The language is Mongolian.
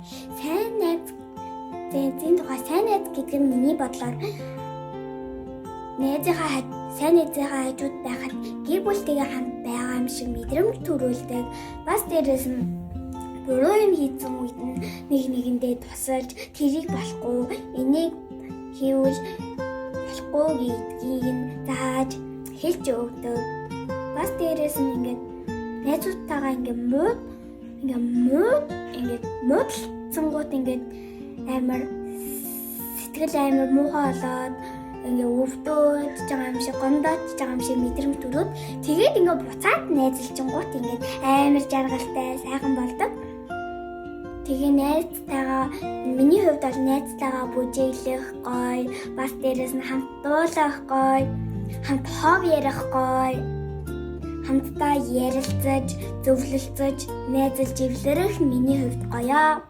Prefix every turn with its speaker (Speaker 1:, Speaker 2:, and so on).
Speaker 1: Сайн найз зэн тухай, сайн найз гэдэг нь миний бодлоор найзынхаа сайн найзынхаа хажууд байхад гэр бүлтэйгээ хамт байгаа юм шиг мэдрэмж төрүүлдэг. Бас дээрэс нь буруу юм хийсэн үед нь нэг нэгэндээ тусалж, тэрийг болохгүй, энийг хийвэл болохгүй гэдгийг нь зааж хэлж өгдөг. Бас дээрэс нь ингээд найзуудтайгаа ингээд муудалцсангууд ингээд амар сэтгэл амар муухай болоод, ингээ өвдөөд байгаа юм шиг, гомдоод байгаа юм шиг мэдрэмж төрөөд, тэгээд ингээ буцаад найзалчингуут ингээд амар жаргалтай, сайхан болдог. Тэгээ найзтайгаа, миний хувьд бол найзтайгаа бүжиглэх гоё, бас дээрэс нь хамт дуулах гоё, хамт хов ярих гоё, хамтдаа ярилцаж, зөвлөлцөж, найзалж эвлэрэх миний хувьд гоё.